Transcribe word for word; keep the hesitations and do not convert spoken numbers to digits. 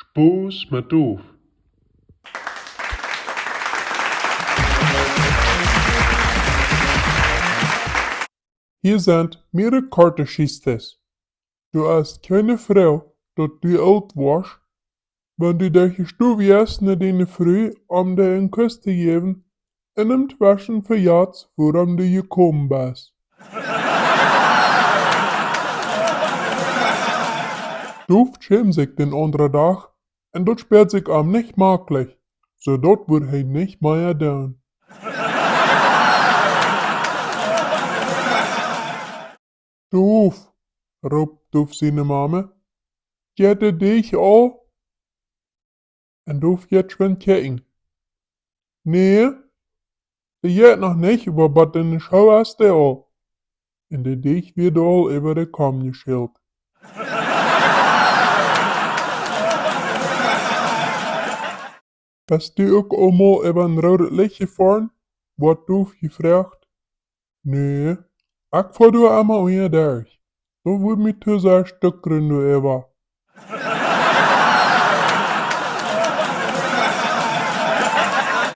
Spaus met Doof. Hia sent mea korte Jeschichtes. Du hast kjeene Fru, daut du oolt woascht, wan du derch de Stow jeist no diene Fru, om die een Kuss to jäwen, un entweschen vejatst, wuarom du jekomen best. Doof schämt sikj dän aundren Dach, un daut späat sikj am nich maklich, soo daut wudd hee nich mea doonen. Doof, roopt Doof siene Mame, jeit de Deech aul? Un Doof jeit schwind kjikjen. Nä, dee jeit noch nich, oba bat enne School es dee aul. Un de Deech wia aul äwa de Kom jeschält. Best du uk aul mol äwa een roodet Licht jefoaren? Woat Doof jefroacht. Nä, ekj foa doa emma unja derch. Daut wudd mie too sea stuckren doa äwa.